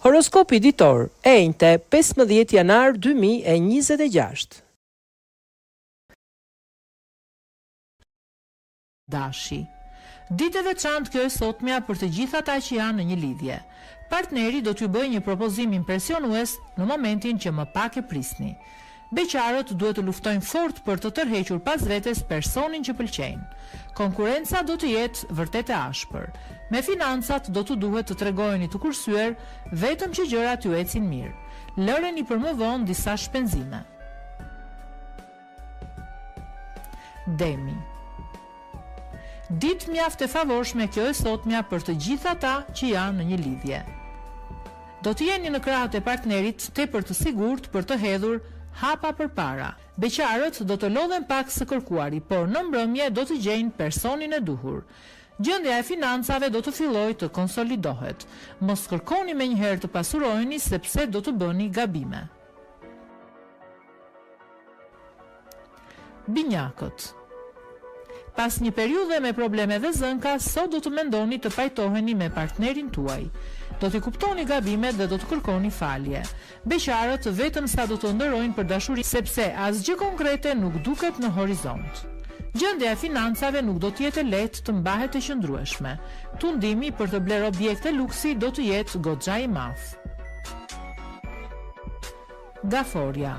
Horoskopi ditor, e enjte, 15 janar 2026. Dashi. Ditë e veçantë kjo e sotmja për të gjithë ata që janë në një lidhje. Partneri do t'ju bëjë një propozim impresionues në momentin që më pak e prisni. Beqarët duhet të luftojnë fort për të tërhequr pas vetes personin që pëlqejnë. Konkurrenca do të jetë vërtet e ashpër. Me financat do t'u duhet të tregoheni të kursyer vetëm që gjërat t'ju ecin mirë. Lëreni për më vonë disa shpenzime. Demi. Ditë mjaft e favorshme kjo e sotmja për të gjithë ata që janë në një lidhje. Do të jeni në krahët e partnerit tepër të sigurt për të hedhur hapa përpara. Beqarët do të lodhen pak së kërkuari, por në mbrëmje do të gjejnë personin e duhur. Gjendja e financave do të fillojë të konsolidohet. Mos kërkoni menjëherë të pasuroheni sepse do të bëni gabime. Binjakët. Pas një periudhe me probleme dhe zënka, sot do të mendoni të pajtoheni me partnerin tuaj. Do t'i kuptoni gabimet dhe do të kërkoni falje. Beqarët vetëm sa do të ëndërrojnë për dashuri sepse asgjë konkrete nuk duket në horizont. Gjendja e financave nuk do të jetë e lehtë të mbahet e qëndrueshme. Tundimi për të blerë objekte luksi do të jetë goxha i madh. Gaforja.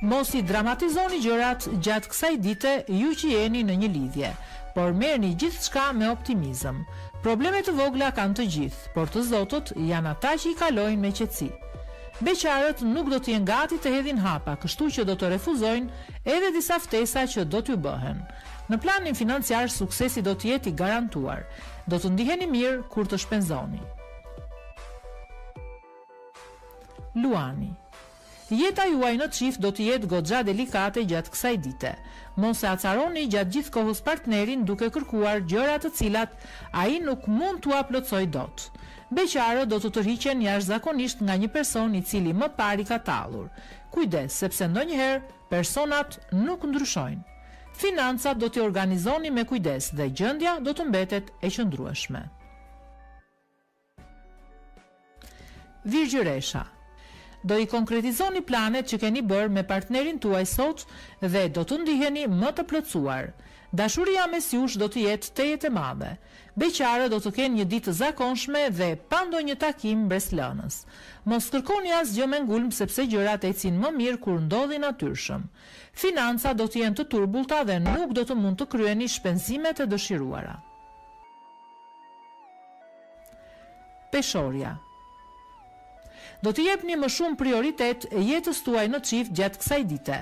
Mos i dramatizoni gjërat gjatë kësaj dite ju që jeni në një lidhje, por merrni gjithçka me optimizëm. Probleme të vogla kanë të gjithë, por të zotët janë ata që i kalojnë me qetësi. Beqarët nuk do të jenë gati të hedhin hapa, kështu që do të refuzojnë edhe disa ftesa që do t'ju bëhen. Në planin financiar suksesi do të jetë i garantuar. Do të ndiheni mirë kur të shpenzoni. Luani. Jeta juaj në çift do të jetë goxha delikate gjatë kësaj dite. Mos e acaroni gjatë gjithë kohës partnerin duke kërkuar gjëra të cilat ai nuk mund t'ua plotësojë dot. Beqarët do të tërhiqen jashtëzakonisht nga një person i cili më parë i ka tallur. Kujdes, sepse ndonjëherë personat nuk ndryshojnë. Financat do t'i organizoni me kujdes dhe gjendja do të mbetet e qëndrueshme. Virgjëresha. Do i konkretizoni planet që keni bërë me partnerin tuaj sot dhe do të ndiheni më të plotësuar. Dashuria mes jush do të jetë tejet e madhe. Beqarët do të kenë një ditë të zakonshme dhe pa ndonjë takim mbresëlënës. Mos kërkoni asgjë me ngulm sepse gjërat ecin më mirë kur ndodhin natyrshëm. Financat do të jenë të turbullta dhe nuk do të mund të kryeni shpenzimet e dëshiruara. Peshorja. Do t'i jepni më shumë prioritet jetës tuaj në çift gjatë kësaj dite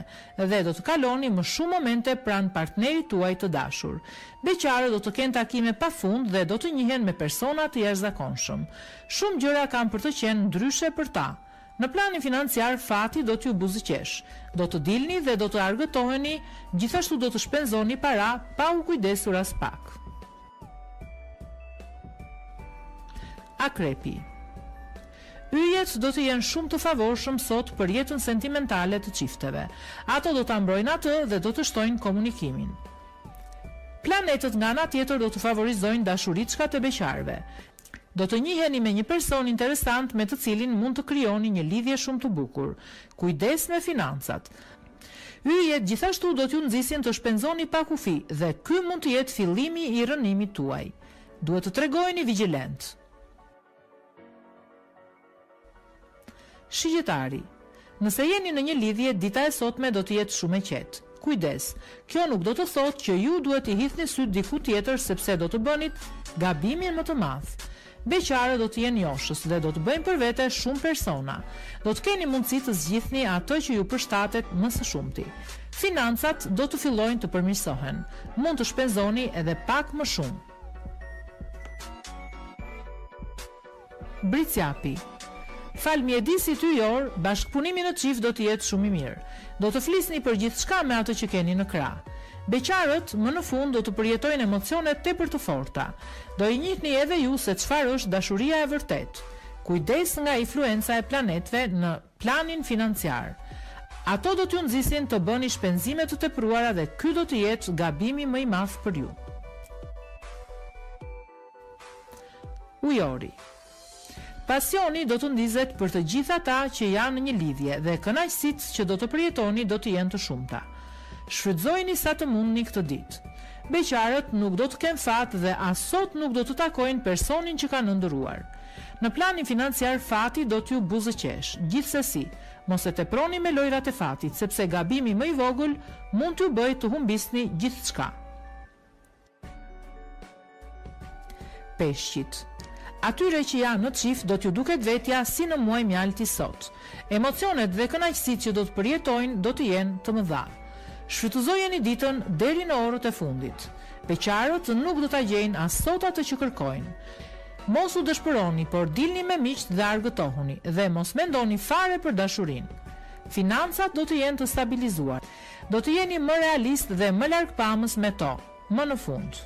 dhe do të kaloni më shumë momente pranë partnerit tuaj të dashur. Beqarët do të kenë takime pa fund dhe do të njihen me persona të jashtëzakonshëm. Shumë gjëra kanë për të qenë ndryshe për ta. Në planin financiar fati do t'ju buzëqeshë. Do të dilni dhe do të argëtoheni, gjithashtu do të shpenzoni para pa u kujdesur aspak. Akrepi. Yjet do të jenë shumë të favorshëm sot për jetën sentimentale të çifteve. Ato do ta mbrojnë atë dhe do të shtojnë komunikimin. Planetët nga ana tjetër do të favorizojnë dashuriçkat e beqarëve. Do të njiheni me një person interesant me të cilin mund të krijoni një lidhje shumë të bukur. Kujdes me financat. Yjet gjithashtu do t'ju nxisin të shpenzoni pa kufi dhe ky mund të jetë fillimi i rrënimit tuaj. Duhet të tregoheni vigjilentë. Shigjetari. Nëse jeni në një lidhje, dita e sotme do të jetë shumë e qetë. Kujdes, kjo nuk do të thotë që ju duhet t'i hidhni sytë diku tjetër sepse do të bënit gabimin më të madh. Beqarët do të jenë joshës dhe do të bëjnë për vete shumë persona. Do të keni mundësi të zgjidhni atë që ju përshtatet më së shumti. Financat do të fillojnë të përmirësohen. Mund të shpenzoni edhe pak më shumë. Bricjapi. Falë mjedisit yjor, bashkëpunimi në çift do të jetë shumë i mirë. Do të flisni për gjithçka me atë që keni në krah. Beqarët, më në fund do të përjetojnë emocione tepër të forta. Do i njihni edhe ju se çfarë është dashuria e vërtetë. Kujdes nga influenca e planetëve në planin financiar. Ato do t'ju nxisin të bëni shpenzime të tepruara dhe ky do të jetë gabimi më i madh për ju. Ujori. Pasioni do të ndizet për të gjithë ata që janë në një lidhje dhe kënaqësitë që do të përjetoni do të jenë të shumta. Shfrytëzojeni sa të mundni këtë ditë. Beqarët nuk do të kenë fat dhe as sot nuk do të takojnë personin që kanë ëndërruar. Në planin financiar fati do t'ju buzëqeshë. Gjithsesi, mos e teproni me lojrat e fatit, sepse gabimi më i vogël mund t'ju bëjë të humbisni gjithçka. Peshqit. Atyre që janë në çift do t'ju duket vetja si në muaj mjalti sot. Emocionet dhe kënaqësitë që do të përjetojnë do të jenë të mëdha. Shfrytëzojeni ditën deri në orët e fundit. Beqarët nuk do ta gjejnë as sot atë që kërkojnë. Mos u dëshpëroni, por dilni me miqtë dhe argëtohuni, dhe mos mendoni fare për dashurinë. Financat do të jenë të stabilizuara. Do të jeni më realistë dhe më largpamës me to, më në fund.